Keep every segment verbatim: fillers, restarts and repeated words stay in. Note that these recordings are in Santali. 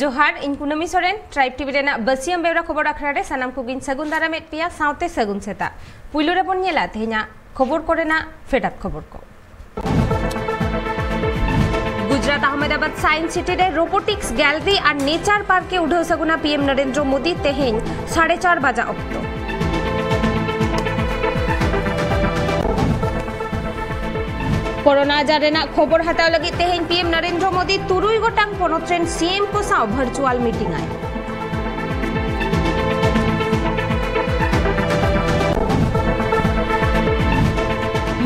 ᱡᱚᱦᱟᱨ, ᱤᱧ ᱠᱩᱱᱟᱹᱢᱤ ᱥᱚᱨᱮᱱ, ᱴᱨᱟᱭᱤᱵᱽ ᱴᱤᱵᱷᱤ ᱨᱮᱱᱟᱜ ᱵᱟᱹᱥᱤᱭᱟᱹᱢ ᱵᱮᱣᱨᱟ ᱠᱷᱚᱵᱚᱨ ᱟᱠᱷᱲᱟ ᱨᱮ ᱥᱟᱱᱟᱢ ᱠᱚᱜᱮᱧ ᱥᱟᱹᱜᱩᱱ ᱫᱟᱨᱟᱢᱮᱫ ᱯᱮᱭᱟ, ᱥᱟᱶᱛᱮ ᱥᱟᱹᱜᱩᱱ ᱥᱮᱛᱟᱜ᱾ ᱯᱩᱭᱞᱩ ᱨᱮᱵᱚᱱ ᱧᱮᱞᱟ ᱛᱮᱦᱮᱧᱟᱜ ᱠᱷᱚᱵᱚᱨ ᱠᱚᱨᱮᱱᱟᱜ ᱯᱷᱮᱰᱟᱛ ᱠᱷᱚᱵᱚᱨ ᱠᱚ᱾ ᱜᱩᱡᱽᱨᱟᱴ ᱟᱦᱢᱮᱫᱟᱵᱟᱫ ᱥᱟᱭᱮᱱᱥ ᱥᱤᱴᱤ ᱨᱮ ᱨᱳᱵᱳᱴᱤᱠᱥ ᱜᱮᱞᱟᱨᱤ ᱟᱨ ᱱᱮᱪᱟᱨ ᱯᱟᱨᱠ ᱮ ᱩᱰᱷᱟᱹᱣ ᱥᱟᱹᱜᱩᱱᱟ ᱯᱤ ᱮᱢ ᱱᱚᱨᱮᱱᱫᱨᱚ ᱢᱳᱫᱤ ᱛᱮᱦᱮᱧ ᱥᱟᱲᱮ ᱪᱟᱨ ᱵᱟᱡᱟ ᱚᱠᱛᱚ᱾ ᱠᱳᱨᱳᱱᱟ ᱟᱡᱟᱨ ᱨᱮᱱᱟᱜ ᱠᱷᱚᱵᱚᱨ ᱦᱟᱛᱟᱣ ᱞᱟᱹᱜᱤᱫ ᱛᱮᱦᱮᱧ ᱯᱤ ᱮᱢ ᱱᱚᱨᱮᱱᱫᱨᱚ ᱢᱳᱫᱤ ᱛᱩᱨᱩᱭ ᱜᱚᱴᱟᱝ ᱯᱚᱱᱚᱛ ᱨᱮᱱ ᱥᱤ ᱮᱢ ᱠᱚ ᱥᱟᱶ ᱵᱷᱟᱨᱪᱩᱣᱟᱞ ᱢᱤᱴᱤᱝ ᱟᱭ᱾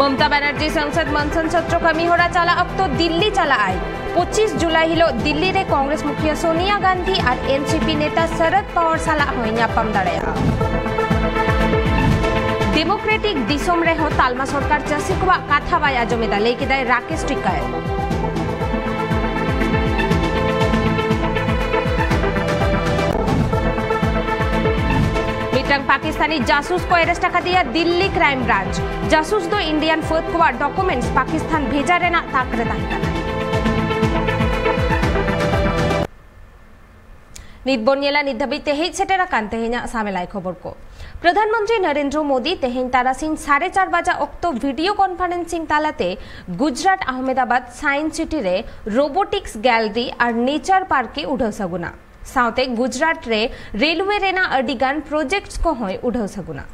ᱢᱚᱢᱚᱛᱟ ᱵᱟᱱᱟᱨᱡᱤ ᱥᱚᱝᱥᱚᱫ ᱢᱚᱱᱛᱷᱚᱱ ᱥᱚᱛᱨᱚ ᱠᱟᱹᱢᱤ ᱦᱚᱨᱟ ᱪᱟᱞᱟᱜ ᱚᱠᱛᱚ ᱫᱤᱞᱞᱤ ᱪᱟᱞᱟᱜ ᱟᱭ᱾ ᱯᱚᱸᱪᱤᱥ ᱡᱩᱞᱟᱭ ᱦᱤᱞᱚᱜ ᱫᱤᱞᱞᱤ ᱨᱮ ᱠᱚᱝᱜᱨᱮᱥ ᱢᱩᱠᱷᱤᱭᱟᱹ ᱥᱳᱱᱤᱭᱟ ᱜᱟᱱᱫᱷᱤ ᱟᱨ ᱮᱱ ᱥᱤ ᱯᱤ ᱱᱮᱛᱟ ᱥᱚᱨᱚᱫ ᱯᱟᱣᱟᱨ ᱥᱟᱞᱟᱜ ᱦᱚᱸᱭ ᱧᱟᱯᱟᱢ ᱫᱟᱲᱮᱭᱟᱜᱼᱟ᱾ ᱰᱮᱢᱳᱠᱨᱮᱴᱤᱠ ᱫᱤᱥᱚᱢ ᱨᱮᱦᱚᱸ ᱛᱟᱞᱢᱟ ᱥᱚᱨᱠᱟᱨ ᱪᱟᱹᱥᱤ ᱠᱚᱣᱟᱜ ᱠᱟᱛᱷᱟ ᱵᱟᱭ ᱟᱸᱡᱚᱢ ᱮᱫᱟ, ᱞᱟᱹᱭ ᱠᱮᱫᱟᱭ ᱨᱟᱠᱮᱥ ᱴᱤᱠᱟᱭᱛ᱾ ᱢᱤᱫᱴᱟᱝ ᱯᱟᱠᱤᱥᱛᱟᱱᱤ ᱡᱟᱥᱩᱥ ᱠᱚ ᱮᱨᱮᱥᱴ ᱟᱠᱟᱫᱮᱭᱟ ᱫᱤᱞᱞᱤ ᱠᱨᱟᱭᱤᱢ ᱵᱨᱟᱧᱪ᱾ ᱡᱟᱥᱩᱥ ᱫᱚ ᱤᱱᱰᱤᱭᱟᱱ ᱯᱷᱟᱹᱫ ᱠᱚᱣᱟᱜ ᱰᱚᱠᱩᱢᱮᱱᱴᱥ ᱯᱟᱠᱤᱥᱛᱟᱱ ᱵᱷᱮᱡᱟ ᱨᱮᱱᱟᱜ ᱛᱟᱠ ᱨᱮ ᱛᱟᱦᱮᱸ ᱠᱟᱱᱟ᱾ ᱱᱤᱛ ᱵᱚᱱ ᱧᱮᱞᱟ ᱱᱤᱛ ᱫᱷᱟᱹᱵᱤᱡ ᱛᱮ ᱦᱮᱡ ᱥᱮᱴᱮᱨ ᱟᱠᱟᱱ ᱛᱮᱦᱮᱧᱟᱜ ᱥᱟᱢᱮᱞᱟᱭ ᱠᱷᱚᱵᱚᱨ ᱠᱚ᱾ ᱯᱨᱚᱫᱷᱟᱱ ᱢᱚᱱᱛᱨᱤ ᱱᱚᱨᱮᱱᱫᱨᱚ ᱢᱳᱫᱤ ᱛᱮᱦᱮᱧ ᱛᱟᱨᱟᱥᱤᱧ ᱥᱟᱲᱮ ᱪᱟᱨ ᱵᱟᱡᱟ ᱚᱠᱛᱚ ᱵᱷᱤᱰᱤᱭᱳ ᱠᱚᱱᱯᱷᱟᱨᱮᱱᱥᱤᱝ ᱛᱟᱞᱟᱛᱮ ᱜᱩᱡᱽᱨᱟᱴ ᱟᱦᱢᱮᱫᱟᱵᱟᱫ ᱥᱟᱭᱮᱱᱥ ᱥᱤᱴᱤ ᱨᱮ ᱨᱳᱵᱳᱴᱤᱠᱥ ᱜᱮᱞᱟᱨᱤ ᱟᱨ ᱱᱮᱪᱟᱨ ᱯᱟᱨᱠ ᱮ ᱩᱰᱷᱟᱹᱣ ᱥᱟᱹᱜᱩᱱᱟ᱾ ᱥᱟᱶᱛᱮ ᱜᱩᱡᱽᱨᱟᱴ ᱨᱮ ᱨᱮᱞᱣᱮ ᱨᱮᱱᱟᱜ ᱟᱹᱰᱤ ᱜᱟᱱ ᱯᱨᱚᱡᱮᱠᱴᱥ ᱠᱚᱦᱚᱸᱭ ᱩᱰᱷᱟᱹᱣ ᱥᱟᱹᱜᱩᱱᱟ᱾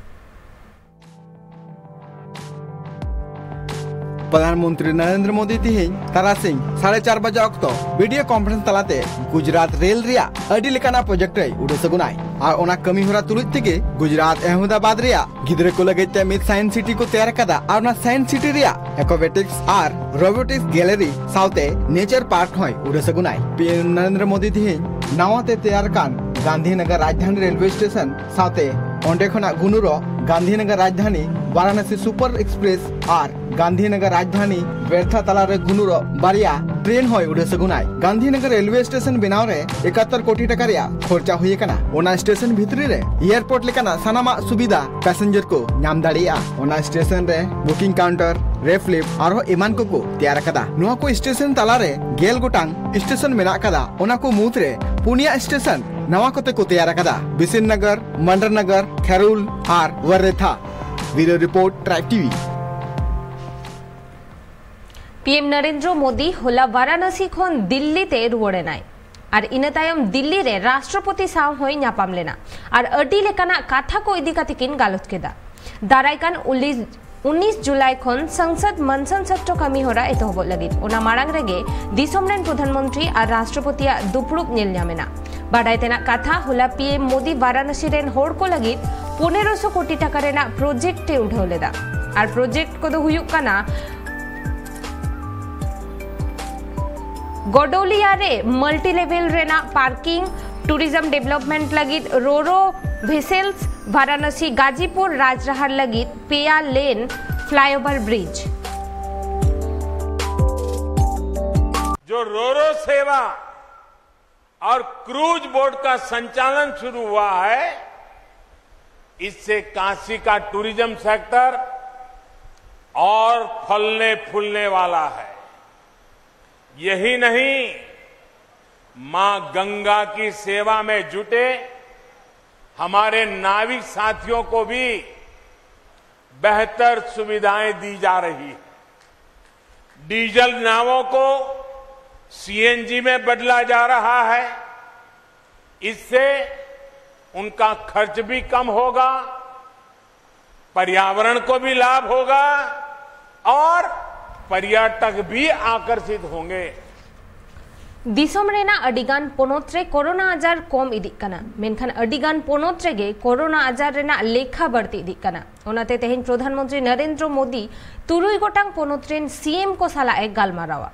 ᱯᱨᱚᱫᱷᱟᱱ ᱢᱚᱱᱛᱨᱤ ᱱᱚᱨᱮᱱᱫᱨᱚ ᱢᱳᱫᱤ ᱛᱤᱦᱤᱧ ᱛᱟᱨᱟᱥᱤᱧ ᱥᱟᱲᱮ ᱪᱟᱨ ᱵᱟᱡᱟ ᱚᱠᱛᱚ ᱵᱷᱤᱰᱤᱭᱳ ᱠᱚᱱᱯᱷᱟᱨᱮᱱᱥ ᱛᱟᱞᱟᱛᱮ ᱜᱩᱡᱽᱨᱟᱴ ᱨᱮᱞ ᱨᱮᱭᱟᱜ ᱟᱹᱰᱤ ᱞᱮᱠᱟᱱᱟᱜ ᱯᱨᱚᱡᱮᱠᱴ ᱨᱮᱭ ᱩᱰᱷᱟᱹᱣ ᱥᱟᱹᱜᱩᱱᱟᱭ ᱟᱨ ᱚᱱᱟ ᱠᱟᱹᱢᱤ ᱦᱚᱨᱟ ᱛᱩᱞᱩᱡ ᱛᱮᱜᱮ ᱜᱩᱡᱽᱨᱟᱴ ᱟᱦᱢᱮᱫᱟᱵᱟᱫ ᱨᱮᱭᱟᱜ ᱜᱤᱫᱽᱨᱟᱹ ᱠᱚ ᱞᱟᱹᱜᱤᱫ ᱛᱮ ᱢᱤᱫ ᱥᱟᱭᱮᱱᱥ ᱥᱤᱴᱤ ᱠᱚ ᱛᱮᱭᱟᱨ ᱟᱠᱟᱫᱟ ᱟᱨ ᱚᱱᱟ ᱥᱟᱭᱮᱱᱥ ᱥᱤᱴᱤ ᱨᱮᱭᱟᱜ ᱮᱠᱳᱵᱮᱴᱤᱠᱥ ᱟᱨ ᱨᱳᱵᱳᱴᱤᱠᱥ ᱜᱮᱞᱟᱨᱤ ᱥᱟᱶᱛᱮ ᱱᱮᱪᱟᱨ ᱯᱟᱨᱠ ᱦᱚᱸᱭ ᱩᱰᱷᱟᱹᱣ ᱥᱟᱹᱜᱩᱱᱟᱭ᱾ ᱯᱤ ᱮᱢ ᱱᱚᱨᱮᱱᱫᱨᱚ ᱢᱳᱫᱤ ᱛᱤᱦᱤᱧ ᱱᱟᱣᱟ ᱛᱮ ᱛᱮᱭᱟᱨ ᱟᱠᱟᱱ ᱜᱟᱱᱫᱷᱤᱱᱚᱜᱚᱨ ᱨᱟᱡᱽᱫᱷᱟᱱᱤ ᱨᱮᱞᱣᱮ ᱥᱴᱮᱥᱚᱱ ᱥᱟᱶᱛᱮ ᱚᱸᱰᱮ ᱠᱷᱚᱱᱟᱜ ᱜᱩᱱᱩᱨᱚ ᱜᱟᱱᱫᱷᱤᱱᱚᱜᱚᱨ ᱨᱟᱡᱽᱫᱷᱟᱱᱤ ᱵᱟᱨᱟᱱᱚᱥᱤ ᱥᱩᱯᱟᱨ ᱮᱠᱥᱯᱨᱮᱥ ᱟᱨ ᱜᱟᱱᱫᱷᱤᱱᱚᱜᱚᱨ ᱨᱟᱡᱽᱫᱷᱟᱱᱤ ᱵᱮᱨᱛᱷᱟ ᱛᱟᱞᱟᱨᱮ ᱜᱷᱩᱱᱩᱨᱚᱜ ᱵᱟᱨᱭᱟ ᱴᱨᱮᱱ ᱦᱚᱸᱭ ᱩᱰᱟᱹ ᱥᱟᱹᱜᱩᱱᱟᱭ᱾ ᱜᱟᱱᱫᱷᱤᱱᱚᱜᱚᱨ ᱨᱮᱞᱣᱮ ᱥᱴᱮᱥᱚᱱ ᱵᱮᱱᱟᱣ ᱨᱮ ᱮᱠᱟᱛᱛᱚᱨ ᱠᱳᱴᱤ ᱴᱟᱠᱟ ᱨᱮᱭᱟᱜ ᱠᱷᱚᱨᱪᱟ ᱦᱩᱭ ᱟᱠᱟᱱᱟ᱾ ᱚᱱᱟ ᱥᱴᱮᱥᱚᱱ ᱵᱷᱤᱛᱨᱤ ᱨᱮ ᱮᱭᱟᱨᱯᱳᱨᱴ ᱞᱮᱠᱟᱱᱟᱜ ᱥᱟᱱᱟᱢᱟᱜ ᱥᱩᱵᱤᱫᱷᱟ ᱯᱮᱥᱮᱧᱡᱟᱨ ᱠᱚ ᱧᱟᱢ ᱫᱟᱲᱮᱭᱟᱜᱼᱟ᱾ ᱚᱱᱟ ᱥᱴᱮᱥᱚᱱ ᱨᱮ ᱵᱩᱠᱤᱝ ᱠᱟᱣᱩᱱᱴᱟᱨ, ᱨᱮᱯᱷ ᱞᱤᱯᱷᱴ ᱟᱨᱦᱚᱸ ᱮᱢᱟᱱ ᱠᱚᱠᱚ ᱛᱮᱭᱟᱨ ᱟᱠᱟᱫᱟ᱾ ᱱᱚᱣᱟ ᱠᱚ ᱥᱴᱮᱥᱚᱱ ᱛᱟᱞᱟᱨᱮ ᱜᱮᱞ ᱜᱚᱴᱟᱝ ᱥᱴᱮᱥᱚᱱ ᱢᱮᱱᱟᱜ ᱟᱠᱟᱫᱟ᱾ ᱚᱱᱟ ᱠᱚ ᱢᱩᱫᱽᱨᱮ ᱯᱩᱱᱭᱟ ᱥᱴᱮᱥᱚᱱ ᱱᱟᱣᱟ ᱠᱚᱛᱮ ᱠᱚ ᱛᱮᱭᱟᱨ ᱟᱠᱟᱫᱟ, ᱵᱤᱥᱤᱱ ᱱᱚᱜᱚᱨ, ᱢᱟᱱᱰᱟᱨ ᱱᱚᱜᱚᱨ, ᱠᱷᱮᱨᱩᱞ ᱟᱨ ᱣᱟᱨᱨᱮᱛᱷᱟ᱾ Bureau report, tribe TV. P M Narendra Modi ᱦᱚᱞᱟ ᱵᱟᱨᱟᱱᱚᱥᱤ ᱠᱷᱚᱱ ᱫᱤᱞᱞᱤ ᱛᱮ ᱨᱩᱣᱟᱹᱲ ᱮᱱᱟᱭ ᱟᱨ ᱤᱱᱟᱹ ᱛᱟᱭᱚᱢ ᱫᱤᱞᱞᱤ ᱨᱮ ᱨᱟᱥᱴᱨᱚᱯᱚᱛᱤ ᱥᱟᱶ ᱦᱚᱸᱭ ᱧᱟᱯᱟᱢ ᱞᱮᱱᱟ ᱟᱨ ᱟᱹᱰᱤ ᱞᱮᱠᱟᱱᱟᱜ ᱠᱟᱛᱷᱟ ᱠᱚ ᱤᱫᱤ ᱠᱟᱛᱮ ᱠᱤᱱ ᱜᱟᱞᱚᱪ ᱠᱮᱫᱟ᱾ ᱫᱟᱨᱟᱭ ᱠᱟᱱ ᱩᱱᱤᱥ ᱡᱩᱞᱟᱭ ᱠᱷᱚᱱ ᱥᱚᱝᱥᱚᱫ ᱢᱚᱱᱥᱚᱱ ᱥᱚᱛᱨᱚ ᱠᱟᱹᱢᱤ ᱦᱚᱨᱟ ᱮᱛᱚᱦᱚᱵᱚᱜ ᱞᱟᱹᱜᱤᱫ᱾ ᱚᱱᱟ ᱢᱟᱲᱟᱝ ᱨᱮᱜᱮ ᱫᱤᱥᱚᱢ ᱨᱮᱱ ᱯᱨᱚᱫᱷᱟᱱ ᱢᱚᱱᱛᱨᱤ ᱟᱨ ᱨᱟᱥᱴᱨᱚᱯᱚᱛᱤᱭᱟᱜ ᱫᱩᱯᱲᱩᱵ ᱧᱮᱞ ᱧᱟᱢ ᱮᱱᱟ᱾ ᱵᱟᱰᱟᱭ ᱛᱮᱱᱟᱜ ᱠᱟᱛᱷᱟ, ᱦᱚᱞᱟ ᱯᱤ ᱮᱢ ᱢᱳᱫᱤ ᱵᱟᱨᱟᱱᱚᱥᱤ ᱨᱮᱱ ᱦᱚᱲ ᱠᱚ ᱞᱟᱹᱜᱤᱫ ᱯᱚᱱᱮᱨᱚᱥᱚ ᱠᱳᱴᱤ ᱴᱟᱠᱟ ᱨᱮᱱᱟᱜ ᱯᱨᱚᱡᱮᱠᱴ ᱮ ᱩᱰᱷᱟᱹᱣ ᱞᱮᱫᱟ᱾ ᱟᱨ ᱯᱨᱚᱡᱮᱠᱴ ᱠᱚᱫᱚ ᱦᱩᱭᱩᱜ ᱠᱟᱱᱟ ᱜᱚᱰᱚᱞᱤᱭᱟ ᱨᱮ ᱢᱟᱞᱴᱤ ᱞᱮᱵᱮᱞ ᱨᱮᱱᱟᱜ ᱯᱟᱨᱠᱤᱝ, ᱴᱩᱨᱤᱡᱚᱢ ᱰᱮᱵᱷᱞᱚᱯᱢᱮᱱᱴ ᱞᱟᱹᱜᱤᱫ ᱨᱳᱨᱳ ᱵᱷᱮᱥᱮᱞᱥ, ᱵᱟᱨᱟᱱᱚᱥᱤ ᱜᱟᱡᱤᱯᱩᱨ ᱨᱟᱡᱽᱰᱟᱦᱟᱨ ᱞᱟᱹᱜᱤᱫ ᱯᱮᱭᱟ ᱞᱮᱱ ᱯᱷᱞᱟᱭᱳᱵᱷᱟᱨ ᱵᱨᱤᱡᱽ᱾ जो रोरो सेवा और क्रूज बोट का संचालन शुरू हुआ है, इससे काशी का टूरिज्म सेक्टर और फलने फूलने वाला है। यही नहीं, मां गंगा की सेवा में जुटे हमारे नाविक साथियों को भी बेहतर सुविधाएं दी जा रही है। डीजल नावों को सीएनजी में बदला जा रहा है। इससे उनका खर्च भी कम होगा, पर्यावरण को भी लाभ होगा और पर्यटक भी आकर्षित होंगे। ᱫᱤᱥᱚᱢ ᱨᱮᱱᱟᱜ ᱟᱹᱰᱤᱜᱟᱱ ᱯᱚᱱᱚᱛ ᱨᱮ ᱠᱳᱨᱳᱱᱟ ᱟᱡᱟᱨ ᱠᱚᱢ ᱤᱫᱤᱜ ᱠᱟᱱᱟ, ᱢᱮᱱᱠᱷᱟᱱ ᱟᱹᱰᱤᱜᱟᱱ ᱯᱚᱱᱚᱛ ᱨᱮᱜᱮ ᱠᱳᱨᱳᱱᱟ ᱟᱡᱟᱨ ᱨᱮᱱᱟᱜ ᱞᱮᱠᱷᱟ ᱵᱟᱹᱲᱛᱤ ᱤᱫᱤᱜ ᱠᱟᱱᱟ᱾ ᱚᱱᱟᱛᱮ ᱛᱮᱦᱮᱧ ᱯᱨᱚᱫᱷᱟᱱ ᱢᱚᱱᱛᱨᱤ ᱱᱚᱨᱮᱱᱫᱨᱚ ᱢᱳᱫᱤ ᱛᱩᱨᱩᱭ ᱜᱚᱴᱟᱝ ᱯᱚᱱᱚᱛ ᱨᱮᱱ ᱥᱤᱮᱢ ᱠᱚ ᱥᱟᱞᱟᱜ ᱮ ᱜᱟᱞᱢᱟᱨᱟᱣᱟ᱾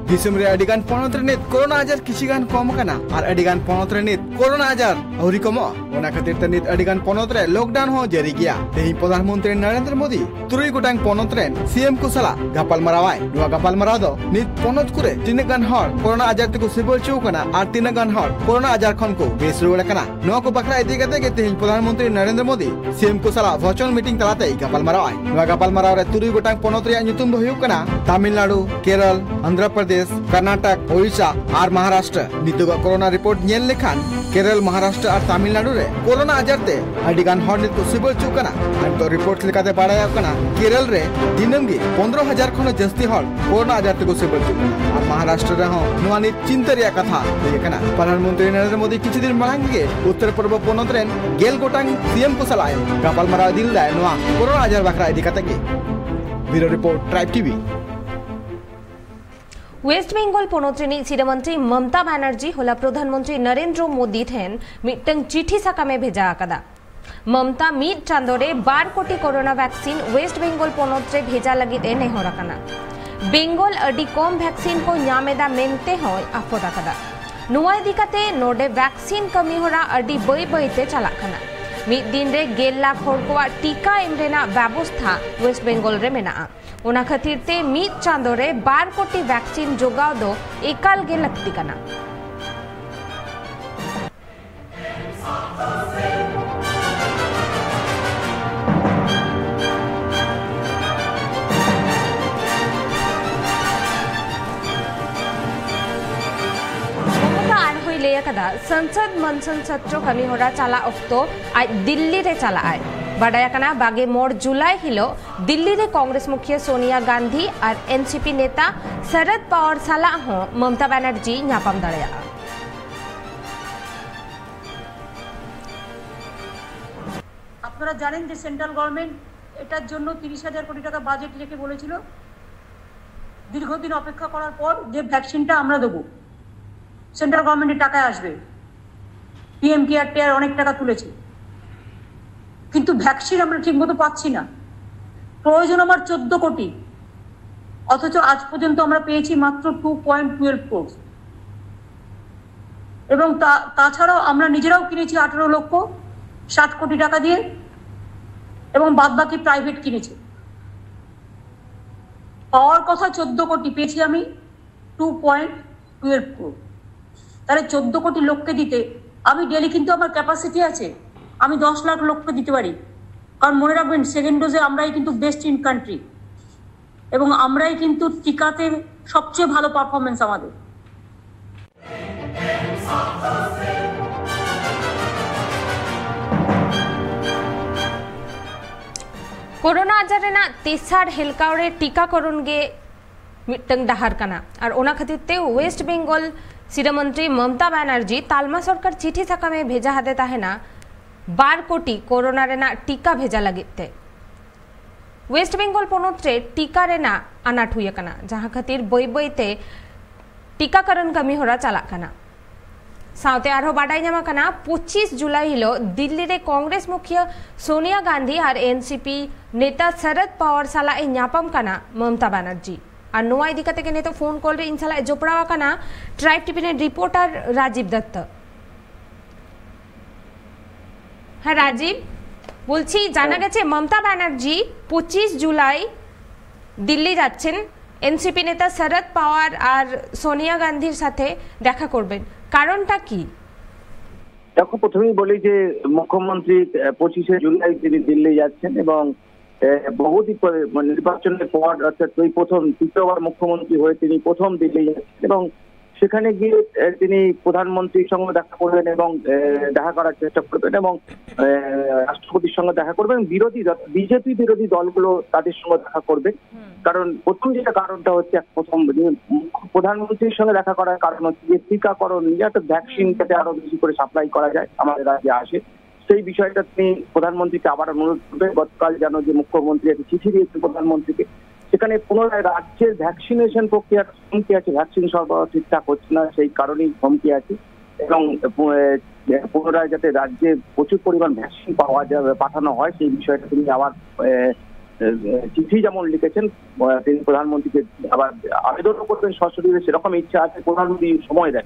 ᱫᱤᱥᱚᱢ ᱨᱮ ᱟᱹᱰᱤ ᱜᱟᱱ ᱯᱚᱱᱚᱛ ᱨᱮ ᱱᱤᱛ ᱠᱳᱨᱳᱱᱟ ᱟᱡᱟᱨ ᱠᱤᱪᱷᱤ ᱜᱟᱱ ᱠᱚᱢ ᱟᱠᱟᱱᱟ ᱟᱨ ᱟᱹᱰᱤ ᱜᱟᱱ ᱯᱚᱱᱚᱛ ᱨᱮ ᱱᱤᱛ ᱠᱳᱨᱳᱱᱟ ᱟᱡᱟᱨ ᱟᱹᱣᱨᱤ ᱠᱚᱢᱚᱜᱼᱟ᱾ ᱚᱱᱟ ᱠᱷᱟᱹᱛᱤᱨ ᱛᱮ ᱱᱤᱛ ᱟᱹᱰᱤ ᱜᱟᱱ ᱯᱚᱱᱚᱛ ᱨᱮ ᱞᱚᱠᱰᱟᱣᱱ ᱦᱚᱸ ᱡᱟᱹᱨᱤ ᱜᱮᱭᱟ᱾ ᱛᱮᱦᱮᱧ ᱯᱨᱚᱫᱷᱟᱱ ᱢᱚᱱᱛᱨᱤ ᱱᱚᱨᱮᱱᱫᱨᱚ ᱢᱳᱫᱤ ᱛᱩᱨᱩᱭ ᱜᱚᱴᱟᱝ ᱯᱚᱱᱚᱛ ᱨᱮᱱ ᱥᱤ ᱮᱢ ᱠᱚ ᱥᱟᱞᱟᱜ ᱜᱟᱯᱟᱞᱢᱟᱨᱟᱣ ᱟᱭ᱾ ᱱᱚᱣᱟ ᱜᱟᱯᱟᱞᱢᱟᱨᱟᱣ ᱫᱚ ᱱᱤᱛ ᱯᱚᱱᱚᱛ ᱠᱚᱨᱮ ᱛᱤᱱᱟᱹᱜ ᱜᱟᱱ ᱦᱚᱲ ᱠᱳᱨᱳᱱᱟ ᱟᱡᱟᱨ ᱛᱮᱠᱚ ᱥᱤᱵᱟᱹ ᱦᱚᱪᱚ ᱟᱠᱟᱱᱟ ᱟᱨ ᱛᱤᱱᱟᱹᱜ ᱜᱟᱱ ᱦᱚᱲ ᱠᱳᱨᱳᱱᱟ ᱟᱡᱟᱨ ᱠᱷᱚᱱ ᱠᱚ ᱵᱮᱥ ᱨᱩᱣᱟᱹᱲ ᱟᱠᱟᱱᱟ, ᱱᱚᱣᱟ ᱠᱚ ᱵᱟᱠᱷᱨᱟ ᱤᱫᱤ ᱠᱟᱛᱮ ᱜᱮ ᱛᱮᱦᱮᱧ ᱯᱨᱚᱫᱷᱟᱱ ᱢᱚᱱᱛᱨᱤ ᱱᱚᱨᱮᱱᱫᱨᱚ ᱢᱳᱫᱤ ᱥᱤ ᱮᱢ ᱠᱚ ᱥᱟᱞᱟᱜ ᱵᱷᱟᱨᱪᱩᱣᱟᱞ ᱢᱤᱴᱤᱝ ᱛᱟᱞᱟᱛᱮᱭ ᱜᱟᱯᱟᱞᱢᱟᱨᱟᱣ ᱟᱭ᱾ ᱱᱚᱣᱟ ᱜᱟᱯᱟᱞᱢᱟᱨᱟᱣ ᱨᱮ ᱛᱩᱨᱩᱭ ᱜᱚᱴᱟᱝ ᱯᱚᱱᱚᱛ ᱨᱮᱭᱟᱜ ᱧᱩᱛᱩᱢ ᱫᱚ ᱦᱩᱭᱩᱜ ᱠᱟᱱᱟ ᱛᱟᱢᱤᱞᱱᱟᱲᱩ, ᱠᱮᱨᱚᱞ, ᱟᱱᱫᱷᱨᱚ ᱯᱨᱚᱫᱮᱥ, ᱠᱚᱨᱱᱟᱴᱚᱠ, ᱳᱰᱤᱥᱟ ᱟᱨ ᱢᱚᱦᱟᱨᱟᱥᱴᱨᱚ᱾ ᱱᱤᱛᱚᱜᱟᱜ ᱠᱳᱨᱳᱱᱟ ᱨᱤᱯᱳᱨᱴ ᱧᱮᱞ ᱞᱮᱠᱷᱟᱱ ᱠᱮᱨᱚᱞ, ᱢᱚᱦᱟᱨᱟᱥᱴᱨᱚ ᱟᱨ ᱛᱟᱢᱤᱞᱱᱟᱲᱩ ᱨᱮ ᱠᱳᱨᱳᱱᱟ ᱟᱡᱟᱨ ᱛᱮ ᱟᱹᱰᱤ ᱜᱟᱱ ᱦᱚᱲ ᱱᱤᱛ ᱠᱚ ᱥᱤᱵᱟᱹ ᱦᱚᱪᱚᱜ ᱠᱟᱱᱟ᱾ ᱟᱨ ᱱᱤᱛᱚᱜ ᱨᱤᱯᱳᱨᱴ ᱞᱮᱠᱟᱛᱮ ᱵᱟᱲᱟᱭᱚᱜ ᱠᱟᱱᱟ, ᱠᱮᱨᱚᱞ ᱨᱮ ᱫᱤᱱᱟᱹᱢ ᱜᱮ ᱯᱚᱱᱫᱽᱨᱚ ᱦᱟᱡᱟᱨ ᱠᱷᱚᱱ ᱦᱚᱸ ᱡᱟᱹᱥᱛᱤ ᱦᱚᱲ ᱠᱳᱨᱳᱱᱟ ᱟᱡᱟᱨ ᱛᱮᱠᱚ ᱥᱤᱵᱟᱹ ᱦᱚᱪᱚᱜ ᱠᱟᱱᱟ᱾ ᱟᱨ ᱢᱚᱦᱟᱨᱟᱥᱴᱨᱚ ᱨᱮᱦᱚᱸ ᱱᱚᱣᱟ ᱱᱤᱛ ᱪᱤᱱᱛᱟᱹ ᱨᱮᱭᱟᱜ ᱠᱟᱛᱷᱟ ᱦᱩᱭ ᱟᱠᱟᱱᱟ᱾ ᱯᱨᱚᱫᱷᱟᱱ ᱢᱚᱱᱛᱨᱤ ᱱᱚᱨᱮᱱᱫᱨᱚ ᱢᱳᱫᱤ ᱠᱤᱪᱷᱩ ᱫᱤᱱ ᱢᱟᱲᱟᱝ ᱜᱮ ᱩᱛᱛᱚᱨ ᱯᱩᱨᱵᱚ ᱯᱚᱱᱚᱛ ᱨᱮᱱ ᱜᱮᱞ ᱜᱚᱴᱟᱝ ᱥᱤ ᱮᱢ ᱠᱚ ᱥᱟᱞᱟᱜ ᱮ ᱜᱟᱯᱟᱞᱢᱟᱨᱟᱣ ᱤᱫᱤ ᱞᱮᱫᱟᱭ ᱱᱚᱣᱟ ᱠᱳᱨᱳᱱᱟ ᱟᱡᱟᱨ ᱵᱟᱠᱷᱨᱟ ᱤᱫᱤ ᱠᱟᱛᱮ ᱜᱮ᱾ Bureau report, tribe TV. West Bengal ᱯᱚᱱᱚᱛ ᱨᱤᱱᱤᱡ ᱥᱤᱨᱟᱹ ᱢᱚᱱᱛᱨᱤ ᱢᱚᱢᱛᱟ ᱵᱟᱱᱟᱨᱡᱤ ᱦᱚᱞᱟ ᱯᱨᱚᱫᱷᱟᱱ ᱢᱚᱱᱛᱨᱤ ᱱᱚᱨᱮᱱᱫᱨᱚ ᱢᱳᱫᱤ ᱴᱷᱮᱱ ᱢᱤᱫᱴᱟᱝ ᱪᱤᱴᱷᱤ ᱥᱟᱠᱟᱢ ᱮ ᱵᱷᱮᱡᱟ ᱟᱠᱟᱫᱟ᱾ ᱢᱚᱢᱛᱟ ᱢᱤᱫ ᱪᱟᱸᱫᱚ ᱨᱮ ᱵᱟᱨ ᱠᱳᱴᱤ ᱠᱳᱨᱳᱱᱟ ᱵᱷᱮᱠᱥᱤᱱ ᱳᱭᱮᱥᱴ ᱵᱮᱝᱜᱚᱞ ᱯᱚᱱᱚᱛ ᱨᱮ ᱵᱷᱮᱡᱟ ᱞᱟᱹᱜᱤᱫ ᱮ ᱱᱮᱦᱚᱨ ᱟᱠᱟᱱᱟ᱾ ᱵᱮᱝᱜᱚᱞ ᱟᱹᱰᱤ ᱠᱚᱢ ᱵᱷᱮᱠᱥᱤᱱ ᱠᱚ ᱧᱟᱢ ᱮᱫᱟ ᱢᱮᱱᱛᱮ ᱦᱚᱸᱭ ᱟᱯᱷᱚᱨ ᱟᱠᱟᱫᱟ᱾ ᱱᱚᱣᱟ ᱤᱫᱤ ᱠᱟᱛᱮ ᱱᱚᱰᱮ ᱵᱷᱮᱠᱥᱤᱱ ᱠᱟᱹᱢᱤ ᱦᱚᱨᱟ ᱟᱹᱰᱤ ᱵᱟᱹᱭ ᱵᱟᱹᱭ ᱛᱮ ᱪᱟᱞᱟᱜ ᱠᱟᱱᱟ᱾ ᱢᱤᱫ ᱫᱤᱱ ᱨᱮ ᱜᱮᱞ ᱞᱟᱠᱷ ᱦᱚᱲ ᱠᱚᱣᱟᱜ ᱴᱤᱠᱟ ᱮᱢ ᱨᱮᱱᱟᱜ ᱵᱮᱵᱚᱥᱛᱷᱟ ᱳᱭᱮᱥᱴ ᱵᱮᱝᱜᱚᱞ ᱨᱮ ᱢᱮᱱᱟᱜᱼᱟ᱾ ᱚᱱᱟ ᱠᱷᱟᱹᱛᱤᱨ ᱛᱮ ᱢᱤᱫ ᱪᱟᱸᱫᱚ ᱨᱮ ᱵᱟᱨ ᱠᱳᱴᱤ ᱵᱷᱮᱠᱥᱤᱱ ᱡᱚᱜᱟᱣ ᱫᱚ ᱮᱠᱟᱞ ᱜᱮ ᱞᱟᱹᱠᱛᱤ ᱠᱟᱱᱟ᱾ ᱢᱚᱢᱚᱛᱟ ᱟᱨᱦᱚᱸᱭ ᱞᱟᱹᱭ ᱟᱠᱟᱫᱟ, ᱥᱚᱝᱥᱚᱫ ᱢᱚᱱᱛᱷᱚᱱ ᱥᱚᱛᱨᱚ ᱠᱟᱹᱢᱤ ᱦᱚᱨᱟ ᱪᱟᱞᱟᱜ ᱚᱠᱛᱚ ᱟᱡ ᱫᱤᱞᱞᱤ ᱨᱮ ᱪᱟᱞᱟᱜ ᱟᱭ᱾ ᱵᱟᱰᱟᱭ ᱟᱠᱟᱱᱟ, ᱵᱟᱜᱮ ᱢᱚᱬ ᱡᱩᱞᱟᱭ ᱦᱤᱞᱚᱜ ᱫᱤᱞᱞᱤ ᱨᱮ ᱠᱚᱝᱜᱨᱮᱥ ᱢᱩᱠᱷᱤᱭᱟᱹ ᱥᱳᱱᱤᱭᱟ ᱜᱟᱱᱫᱷᱤ ᱟᱨ ᱮᱱ ᱥᱤ ᱯᱤ ᱱᱮᱛᱟ ᱥᱚᱨᱚᱫ ᱯᱟᱣᱟᱨ ᱥᱟᱞᱟᱜ ᱦᱚᱸ ᱢᱚᱢᱚᱛᱟ ᱵᱟᱱᱟᱨᱡᱤ ᱧᱟᱯᱟᱢ ᱫᱟᱲᱮᱭᱟᱜᱼᱟ᱾ আপনারা জানেন যে সেন্ট্রাল গভর্নমেন্ট এটার জন্য তিরিশ হাজার কোটি টাকা বাজেট রেখে বলেছিল, দীর্ঘদিন অপেক্ষা করার পর যে ভ্যাকসিনটা আমরা দেবো, সেন্ট্রাল গভর্নমেন্টের টাকায় আসবে, পিএম কেয়ার টেয়ার অনেক টাকা তুলেছে, কিন্তু ভ্যাকসিন আমরা ঠিকমতো পাচ্ছি না। প্রয়োজন আমার চোদ্দ কোটি। অথচ আজ পর্যন্ত আমরা পেয়েছি মাত্র টু পয়েন্ট টুয়েলভ ক্রোর। এবং তা তাছাড়াও আমরা নিজেরাও কিনেছি আঠারো লক্ষ ষাট কোটি টাকা দিয়ে, এবং বাদ বাকি প্রাইভেট কিনেছে। পাওয়ার কথা চোদ্দ কোটি, পেয়েছি আমি টু পয়েন্ট টুয়েলভ ক্রোর। তাহলে চোদ্দ কোটি লোককে দিতে, আমি ডেলি কিন্তু আমার ক্যাপাসিটি আছে, আমি দশ লাখ লোককে দিতে পারি। কারণ মনে রাখবেন, সেকেন্ড ডোজে আমরাই কিন্তু বেস্ট ইন কান্ট্রি, এবং আমরাই কিন্তু টিকাতে সবচেয়ে ভালো পারফরমেন্স আমাদের। ᱠᱳᱨᱳᱱᱟ ᱟᱡᱟᱨ ᱨᱮᱱᱟᱜ ᱛᱮᱥᱟᱨ ᱦᱮᱞᱠᱟᱣ ᱨᱮ ᱴᱤᱠᱟᱠᱚᱨᱚᱱ ᱜᱮ ᱢᱤᱫᱴᱟᱝ ᱰᱟᱦᱟᱨ ᱠᱟᱱᱟ᱾ ᱟᱨ ᱚᱱᱟ ᱠᱷᱟᱹᱛᱤᱨ ᱛᱮ ᱳᱭᱮᱥᱴ ᱵᱮᱝᱜᱚᱞ ᱥᱤᱨᱟᱹ ᱢᱚᱱᱛᱨᱤ ᱢᱚᱢᱛᱟ ᱵᱟᱱᱟᱨᱡᱤ ᱛᱟᱞᱢᱟ ᱥᱚᱨᱠᱟᱨ ᱪᱤᱴᱷᱤ ᱥᱟᱠᱟᱢᱮ ᱵᱷᱮᱡᱟ ᱟᱫᱮ ᱛᱟᱦᱮᱱᱟ ᱵᱟᱨ ᱠᱳᱴᱤ ᱠᱳᱨᱳᱱᱟ ᱨᱮᱱᱟᱜ ᱴᱤᱠᱟ ᱵᱷᱮᱡᱟ ᱞᱟᱹᱜᱤᱫ ᱛᱮ᱾ ᱳᱭᱮᱥᱴ ᱵᱮᱝᱜᱚᱞ ᱯᱚᱱᱚᱛ ᱨᱮ ᱴᱤᱠᱟ ᱨᱮᱱᱟᱜ ᱟᱱᱟᱴ ᱦᱩᱭ ᱟᱠᱟᱱᱟ, ᱡᱟᱦᱟᱸ ᱠᱷᱟᱹᱛᱤᱨ ᱵᱟᱹᱭ ᱵᱟᱹᱭ ᱛᱮ ᱴᱤᱠᱟᱠᱚᱨᱚᱱ ᱠᱟᱹᱢᱤ ᱦᱚᱨᱟ ᱪᱟᱞᱟᱜ ᱠᱟᱱᱟ᱾ ᱥᱟᱶᱛᱮ ᱟᱨᱦᱚᱸ ᱵᱟᱰᱟᱭ ᱧᱟᱢ ᱟᱠᱟᱱᱟ, ᱯᱚᱸᱪᱤᱥ ᱡᱩᱞᱟᱭ ᱦᱤᱞᱳᱜ ᱫᱤᱞᱞᱤ ᱨᱮ ᱠᱚᱝᱜᱨᱮᱥ ᱢᱩᱠᱷᱤᱭᱟᱹ ᱥᱳᱱᱤᱭᱟ ᱜᱟᱱᱫᱷᱤ ᱟᱨ ᱮᱱᱥᱤᱯᱤ ᱱᱮᱛᱟ ᱥᱚᱨᱚᱫ ᱯᱟᱣᱟᱨ ᱥᱟᱞᱟᱜ ᱮ ᱧᱟᱯᱟᱢ ᱠᱟᱱᱟ ᱢᱚᱢᱛᱟ ᱵᱟᱱᱟᱨᱡᱤ᱾ ᱟᱨ ᱱᱚᱣᱟ ᱤᱫᱤ ᱠᱟᱛᱮ ᱜᱮ ᱱᱤᱛᱚᱜ ᱯᱷᱳᱱ ᱠᱚᱞ ᱨᱮ ᱤᱧ ᱥᱟᱞᱟᱜ ᱮ ᱡᱚᱯᱲᱟᱣ ᱟᱠᱟᱱᱟ ᱴᱨᱟᱭᱤᱵᱽ ᱴᱤᱵᱷᱤ ᱨᱮᱱ ᱨᱤᱯᱳᱨᱴᱟᱨ ᱨᱟᱡᱤᱵ ᱫᱚᱛᱛᱚ᱾ হ্যাঁ রাজীব, বলছি, জানা গেছে মমতা ব্যানার্জি পঁচিশ জুলাই দিল্লি যাচ্ছেন এনসিপি নেতা শরদ পাওয়ার আর সোনিয়া গান্ধীর সাথে দেখা করবেন, কারণটা কি? দেখো, প্রথমেই বলি যে মুখ্যমন্ত্রী পঁচিশে জুলাই তিনি দিল্লি যাচ্ছেন এবং বহুদিন পরে, মানে, নির্বাচনের পর, অর্থাৎ এই প্রথম, তৃতীয়বার মুখ্যমন্ত্রী হয়ে তিনি প্রথম দিল্লি যাচ্ছেন এবং সেখানে গিয়ে তিনি প্রধানমন্ত্রীর সঙ্গে দেখা করবেন এবং দেখা করার চেষ্টা করবেন এবং রাষ্ট্রপতির সঙ্গে দেখা করবেন। বিরোধী, বিজেপি বিরোধী দলগুলো তাদের সঙ্গে দেখা করবেন। কারণ প্রথম যেটা কারণটা হচ্ছে, প্রথম প্রধানমন্ত্রীর সঙ্গে দেখা করার কারণ হচ্ছে যে টিকাকরণ নিয়ে একটা ভ্যাকসিন যাতে আরো বেশি করে সাপ্লাই করা যায় আমাদের রাজ্যে আসে, সেই বিষয়টা তিনি প্রধানমন্ত্রীকে আবার অনুরোধ করবেন। গতকাল জানো যে মুখ্যমন্ত্রী একটা চিঠি দিয়েছেন প্রধানমন্ত্রীকে, সেখানে পুনরায় রাজ্যের ভ্যাকসিনেশন প্রক্রিয়া থমকে আছে, ভ্যাকসিন সরবরাহ ঠিকঠাক হচ্ছে না, সেই কারণেই থমকে আছে এবং পুনরায় যাতে রাজ্যে প্রচুর পরিমাণ ভ্যাকসিন পাওয়া যাবে, পাঠানো হয়, সেই বিষয়টা তিনি আবার আহ, চিঠি যেমন লিখেছেন, আহ, তিনি প্রধানমন্ত্রীকে আবার আবেদনও করবেন সশরীরে, সেরকম ইচ্ছা আছে, প্রধানমন্ত্রী সময় দেন।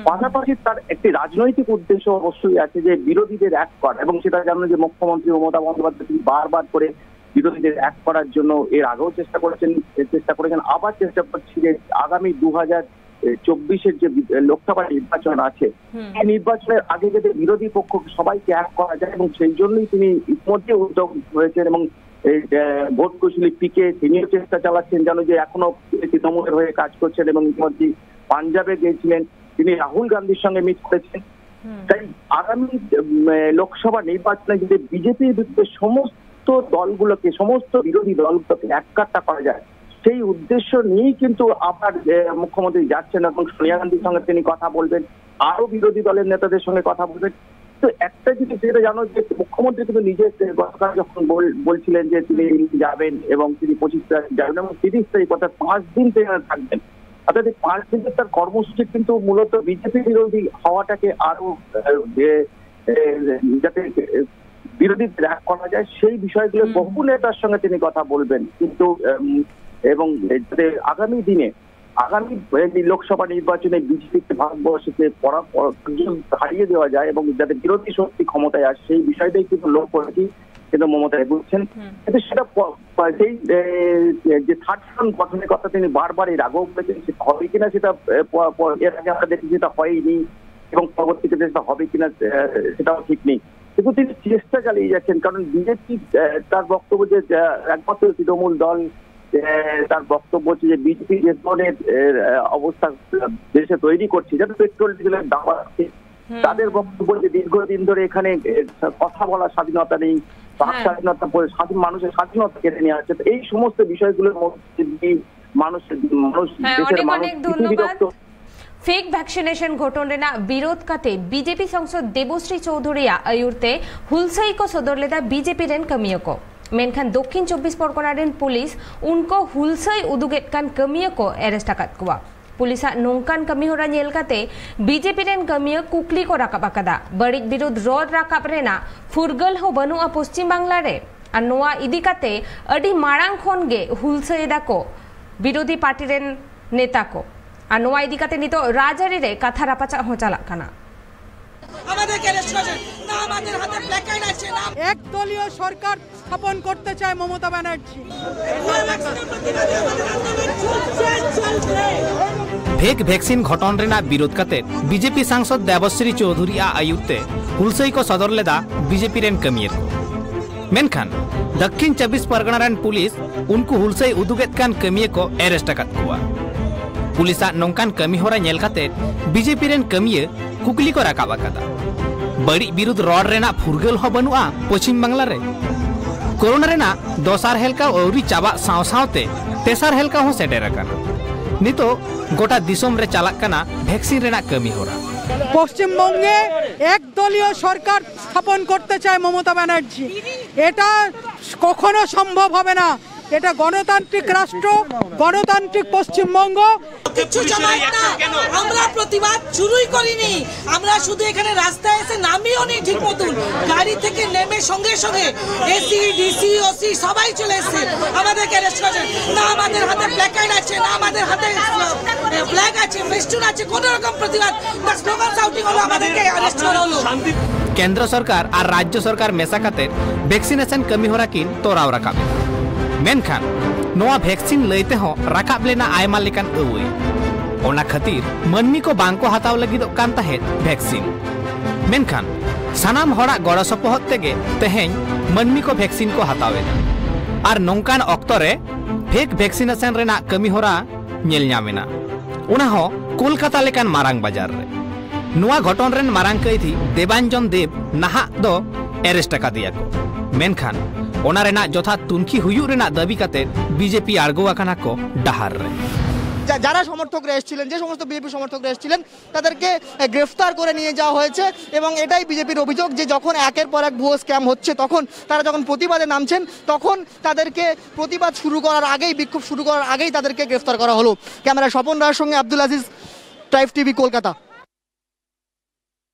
পাশাপাশি তার একটি রাজনৈতিক উদ্দেশ্য অবশ্যই আছে, যে বিরোধীদের এক করা, এবং সেটা জানেন যে মুখ্যমন্ত্রী মমতা বন্দ্যোপাধ্যায় তিনি বারবার করে বিরোধীদের এক করার জন্য এর আগেও চেষ্টা করেছেন, চেষ্টা করেছেন, আবার চেষ্টা করছি যে আগামী দু হাজার চব্বিশের যে বি-, লোকসভা নির্বাচন আছে, এই নির্বাচনের আগে যাতে বিরোধী পক্ষ সবাইকে এক করা যায়, এবং সেই জন্যই তিনি ইতিমধ্যে উদ্যোগ হয়েছেন এবং এই, আহ, ভোট কৌশলী পিকে তিনিও চেষ্টা চালাচ্ছেন, জানো যে এখনো তৃণমূলের হয়ে কাজ করছেন এবং ইতিমধ্যে পাঞ্জাবে গিয়েছিলেন, তিনি রাহুল গান্ধীর সঙ্গে মিট করেছেন। তাই আগামী, উম, লোকসভা নির্বাচনে যদি বিজেপির বিরুদ্ধে সমস্ত দলগুলোকে, সমস্ত বিরোধী দলগুলোকে এককাট্টা করা যায়, সেই উদ্দেশ্য নিয়েই কিন্তু আবার, আহ, মুখ্যমন্ত্রী যাচ্ছেন এবং সোনিয়া গান্ধীর সঙ্গে তিনি কথা বলবেন, আরো বিরোধী দলের নেতাদের সঙ্গে কথা বলবেন। তো একটা জিনিস যেটা জানো যে মুখ্যমন্ত্রী কিন্তু নিজে গতকাল যখন বল-, বলছিলেন যে তিনি দিল্লি যাবেন এবং তিনি পঁচিশ তারিখ যাবেন এবং তিরিশ তারিখ, অর্থাৎ পাঁচ দিন সেখানে থাকবেন, অর্থাৎ এই পাঁচ দিনের তার কর্মসূচি কিন্তু মূলত বিজেপি বিরোধী হওয়াটাকে আরো, আহ, যে, আহ, যাতে, আহ, বিরোধীদের এক করা যায়, সেই বিষয়গুলো বহু নেতার সঙ্গে তিনি কথা বলবেন। কিন্তু, উম, এবং যাতে আগামী দিনে, আগামী, আহ, লোকসভা নির্বাচনে বিজেপিকে ভারতবর্ষকে পরা-, পরা-, হারিয়ে দেওয়া যায় এবং যাতে বিরোধী শক্তি ক্ষমতায় আসে, সেই বিষয়টাই কিন্তু লক্ষ্য রেখেই কিন্তু মমতা এগোচ্ছেন। কিন্তু সেটা প-, প-, সেই, আহ, যে থার্ড ফ্রন্ট গঠনের কথা তিনি বারবার এর আগেও বলেছেন, সেটা হবে কিনা সেটা, আহ, প-, প-, এর আগে আমরা দেখেছি সেটা হয়নি এবং পরবর্তীতে সেটা হবে কিনা, আহ, সেটাও ঠিক নেই। কিন্তু তিনি চেষ্টা চালিয়ে যাচ্ছেন, কারণ বিজেপি, আহ, তার বক্তব্য যে, আহ, একমাত্র তৃণমূল দল, আহ, তার বক্তব্য হচ্ছে যে বিজেপি যে ধরনের, আহ, অবস্থা, আহ, দেশে তৈরি করছে, যাতে পেট্রোল ডিজেলের দাম বাড়ছে, তাদের বক্তব্য যে দীর্ঘদিন ধরে এখানে, আহ, কথা বলার স্বাধীনতা নেই, বাক স্বাধীনতা, পরি-, স্বাধীন মানুষের স্বাধীনতা কেড়ে নেওয়া হচ্ছে। তো এই সমস্ত বিষয়গুলোর মধ্যে দিয়ে মানুষ, মানুষ, হ্যাঁ, দেশের অনেক মানুষ অনেক ভীতি ধন্যবাদ। বিরক্ত। ফেক ভ্যাকসিনেশন ঘটন ᱨᱮᱱᱟᱜ ᱵᱤᱨᱳᱫᱷ ᱠᱟᱛᱮ ᱵᱤᱡᱮᱯᱤ ᱥᱟᱝᱥᱚᱫ ᱫᱮᱵᱚᱥᱨᱤ ᱪᱳᱣᱫᱷᱩᱨᱤᱭᱟᱜ ᱟᱹᱭᱩᱨ ᱛᱮ ᱦᱩᱞᱥᱟᱹᱭ ᱠᱚ ᱥᱚᱫᱚᱨ ᱞᱮᱫᱟ ᱵᱤᱡᱮᱯᱤ ᱨᱮᱱ ᱠᱟᱹᱢᱤᱭᱟᱹ ᱠᱚ᱾ ᱢᱮᱱᱠᱷᱟᱱ ᱫᱚᱠᱠᱷᱤᱱ ᱪᱚᱵᱵᱤᱥ ᱯᱚᱨᱜᱚᱱᱟ ᱨᱮᱱ ᱯᱩᱞᱤᱥ ᱩᱱᱠᱩ ᱦᱩᱞᱥᱟᱹᱭ ᱩᱫᱩᱜᱮᱫ ᱠᱟᱱ ᱠᱟᱹᱢᱤᱭᱟᱹ ᱠᱚ ᱮᱨᱮᱥᱴ ᱟᱠᱟᱫ ᱠᱚᱣᱟ᱾ ᱯᱩᱞᱤᱥᱟᱜ ᱱᱚᱝᱠᱟᱱ ᱠᱟᱹᱢᱤᱦᱚᱨᱟ ᱧᱮᱞ ᱠᱟᱛᱮ ᱵᱤᱡᱮᱯᱤ ᱨᱮᱱ ᱠᱟᱹᱢᱤᱭᱟᱹ ᱠᱩᱠᱞᱤ ᱠᱚ ᱨᱟᱠᱟᱵ ᱟᱠᱟᱫᱟ᱾ ᱵᱟᱹᱲᱤᱡ ᱵᱤᱨᱩᱫᱷ ᱨᱚᱲ ᱨᱟᱠᱟᱵ ᱨᱮᱱᱟᱜ ᱯᱷᱩᱨᱜᱟᱹᱞ ᱦᱚᱸ ᱵᱟᱹᱱᱩᱜᱼᱟ ᱯᱚᱥᱪᱤᱢ ᱵᱟᱝᱞᱟ ᱨᱮ᱾ ᱟᱨ ᱱᱚᱣᱟ ᱤᱫᱤ ᱠᱟᱛᱮ ᱟᱹᱰᱤ ᱢᱟᱲᱟᱝ ᱠᱷᱚᱱ ᱜᱮ ᱦᱩᱞᱥᱟᱹᱭ ᱫᱟᱠᱚ ᱵᱤᱨᱳᱫᱷᱤ ᱯᱟᱨᱴᱤ ᱨᱮᱱ ᱱᱮᱛᱟ ᱠᱚ᱾ ᱟᱨ ᱱᱚᱣᱟ ᱤᱫᱤ ᱠᱟᱛᱮ ᱱᱤᱛᱚᱜ ᱨᱟᱡᱽᱟᱹᱨᱤ ᱨᱮ ᱠᱟᱛᱷᱟ ᱨᱟᱯᱟᱪᱟᱜ ᱦᱚᱸ ᱪᱟᱞᱟᱜ ᱠᱟᱱᱟ᱾ আমাদেরকে অ্যারেস্ট করেছে, না আমাদের হাতে প্ল্যাকার্ড আছে, না একদলীয় সরকার স্থাপন করতে চায় মমতা ব্যানার্জি। ᱯᱷᱮᱠ ᱵᱷᱮᱠᱥᱤᱱ ᱜᱷᱚᱴᱚᱱ ᱨᱮᱱᱟᱜ ᱵᱤᱨᱳᱫ ᱠᱟᱛᱮ ᱵᱤᱡᱮᱯᱤ ᱥᱟᱝᱥᱚᱫ ᱫᱮᱵᱚᱥᱨᱤ ᱪᱳᱣᱫᱷᱩᱨᱤ ᱟᱜ ᱟᱹᱭᱩᱨ ᱛᱮ ᱦᱩᱞᱥᱟᱹᱭ ᱠᱚ ᱥᱚᱫᱚᱨ ᱞᱮᱫᱟ ᱵᱤᱡᱮᱯᱤ ᱨᱮᱱ ᱠᱟᱹᱢᱤᱭᱟᱹ ᱠᱚ᱾ ᱢᱮᱱᱠᱷᱟᱱ ᱫᱟᱠᱠᱷᱤᱱ ᱪᱚᱵᱵᱤᱥ ᱯᱟᱨᱜᱟᱱᱟ ᱨᱮᱱ ᱯᱩᱞᱤᱥ ᱩᱱᱠᱩ ᱦᱩᱞᱥᱟᱹᱭ ᱩᱫᱩᱜᱮᱫ ᱠᱟᱱ ᱠᱟᱹᱢᱤᱭᱟᱹ ᱠᱚ ᱮᱨᱮᱥᱴ ᱟᱠᱟᱫ ᱠᱚᱣᱟ᱾ ᱯᱩᱞᱤᱥᱟᱜ ᱱᱚᱝᱠᱟᱱ ᱠᱟᱹᱢᱤ ᱦᱚᱨᱟ ᱧᱮᱞ ᱠᱟᱛᱮ ᱵᱤᱡᱮᱯᱤ ᱨᱮᱱ ᱠᱟᱹᱢᱤᱭᱟᱹ ᱠᱩᱠᱞᱤ ᱠᱚ ᱨᱟᱠᱟᱵ ᱟᱠᱟᱫᱟ᱾ ᱵᱟᱹᱲᱤᱡ ᱵᱤᱨᱩᱫᱷ ᱨᱚᱲ ᱨᱮᱱᱟᱜ ᱯᱷᱩᱨᱜᱟᱹᱞ ᱦᱚᱸ ᱵᱟᱹᱱᱩᱜᱼᱟ ᱯᱚᱪᱷᱤᱢ ᱵᱟᱝᱞᱟ ᱨᱮ᱾ ᱠᱳᱨᱳᱱᱟ ᱨᱮᱱᱟᱜ ᱫᱚᱥᱟᱨ ᱦᱮᱞᱠᱟᱣ ᱟᱹᱣᱨᱤ ᱪᱟᱵᱟᱜ ᱥᱟᱶ ᱥᱟᱶᱛᱮ ᱛᱮᱥᱟᱨ ᱦᱮᱞᱠᱟᱣ ᱦᱚᱸ ᱥᱮᱴᱮᱨ ᱟᱠᱟᱱᱟ᱾ ᱱᱤᱛᱚᱜ ᱜᱚᱴᱟ ᱫᱤᱥᱚᱢ ᱨᱮ ᱪᱟᱞᱟᱜ ᱠᱟᱱᱟ ᱵᱷᱮᱠᱥᱤᱱ ᱨᱮᱱᱟᱜ ᱠᱟᱹᱢᱤ ᱦᱚᱨᱟ᱾ পশ্চিমবঙ্গে একদলীয় সরকার স্থাপন করতে চায় মমতা ব্যানার্জি। এটা কখনো সম্ভব হবে না। এটা গণতান্ত্রিক রাষ্ট্র, গণতান্ত্রিক পশ্চিমবঙ্গ। কিচ্ছু জমায়েত না, আমরা প্রতিবাদ শুরুই করিনি। আমরা শুধু এখানে রাস্তায় এসে নামিও নি ঠিক মতন। গাড়ি থেকে নেমে সঙ্গে সঙ্গে এসি, ডিসি, ওসি সবাই চলে এসেছে, আমাদেরকে অ্যারেস্ট করেছে। না আমাদের হাতে প্ল্যাকার্ড আছে, না আমাদের হাতে ফ্ল্যাগ আছে, ফেস্টুন আছে, কোনো রকম প্রতিবাদ না, স্লোগান শাউটিং হলো, আমাদেরকে অ্যারেস্ট করা হলো। ᱠᱮᱱᱫᱨᱚ ᱥᱚᱨᱠᱟᱨ ᱟᱨ ᱨᱟᱡᱽᱡᱚ ᱥᱚᱨᱠᱟᱨ ᱢᱮᱥᱟ ᱠᱟᱛᱮ ᱵᱷᱮᱠᱥᱤᱱᱮᱥᱚᱱ ᱠᱟᱹᱢᱤ ᱦᱚᱨᱟ ᱠᱤᱱ ᱛᱚᱨᱟᱣ ᱨᱟᱠᱟᱵ ᱮᱫᱟ᱾ ᱢᱮᱱᱠᱷᱟᱱ ᱱᱚᱣᱟ ᱵᱷᱮᱠᱥᱤᱱ ᱞᱟᱹᱭ ᱛᱮᱦᱚᱸ ᱨᱟᱠᱟᱵ ᱞᱮᱱᱟ ᱟᱭᱢᱟ ᱞᱮᱠᱟᱱ ᱟᱹᱣᱟᱹᱭ᱾ ᱚᱱᱟ ᱠᱷᱟᱹᱛᱤᱨ ᱢᱟᱹᱱᱢᱤ ᱠᱚ ᱵᱟᱝ ᱠᱚ ᱦᱟᱛᱟᱣ ᱞᱟᱹᱜᱤᱫᱚᱜ ᱠᱟᱱ ᱛᱟᱦᱮᱸᱫ ᱵᱷᱮᱠᱥᱤᱱ᱾ ᱢᱮᱱᱠᱷᱟᱱ ᱥᱟᱱᱟᱢ ᱦᱚᱲᱟᱜ ᱜᱚᱲᱚ ᱥᱚᱯᱚᱦᱚᱫ ᱛᱮᱜᱮ ᱛᱮᱦᱮᱧ ᱢᱟᱹᱱᱢᱤ ᱠᱚ ᱵᱷᱮᱠᱥᱤᱱ ᱠᱚ ᱦᱟᱛᱟᱣ ᱮᱫᱟ᱾ ᱟᱨ ᱱᱚᱝᱠᱟᱱ ᱚᱠᱛᱚ ᱨᱮ ᱯᱷᱮᱠ ᱵᱷᱮᱠᱥᱤᱱᱮᱥᱚᱱ ᱨᱮᱱᱟᱜ ᱠᱟᱹᱢᱤ ᱦᱚᱨᱟ ᱧᱮᱞ ᱧᱟᱢ ᱮᱱᱟ, ᱚᱱᱟ ᱦᱚᱸ ᱠᱳᱞᱠᱟᱛᱟ ᱞᱮᱠᱟᱱ ᱢᱟᱨᱟᱝ ᱵᱟᱡᱟᱨ ᱨᱮ᱾ ᱱᱚᱣᱟ ᱜᱷᱚᱴᱚᱱ ᱨᱮᱱ ᱢᱟᱨᱟᱝ ᱠᱟᱹᱭᱫᱷᱤ ᱫᱮᱵᱟᱧᱡᱚᱱ ᱫᱮᱵ ᱱᱟᱦᱟᱜ ᱫᱚ ᱮᱨᱮᱥᱴ ᱟᱠᱟᱫᱮᱭᱟ ᱠᱚ᱾ ᱢᱮᱱᱠᱷᱟᱱ ᱚᱱᱟ ᱨᱮᱱᱟᱜ ᱡᱚᱛᱷᱟᱛ ᱛᱩᱱᱠᱷᱤ ᱦᱩᱭᱩᱜ ᱨᱮᱱᱟᱜ ᱫᱟᱹᱵᱤ ᱠᱟᱛᱮ ᱵᱤᱡᱮᱯᱤ ᱟᱬᱜᱚ ᱟᱠᱟᱱᱟ ᱠᱚ ᱰᱟᱦᱟᱨ ᱨᱮ᱾ যা- যারা সমর্থকরা এসেছিলেন, যে সমস্ত বিজেপি সমর্থকরা এসেছিলেন, তাদেরকে আহ, গ্রেফতার করে নিয়ে যাওয়া হয়েছে। এবং এটাই বিজেপির অভিযোগ যে যখন একের পর এক ভুয়ো স্ক্যাম হচ্ছে, তখন তারা যখন প্রতিবাদে নামছেন, তখন তাদেরকে প্রতিবাদ শুরু করার আগেই, বিক্ষোভ শুরু করার আগেই তাদেরকে গ্রেফতার করা হলো। ক্যামেরা স্বপন রায়ের সঙ্গে Abdul Aziz, tribe TV, Kolkata.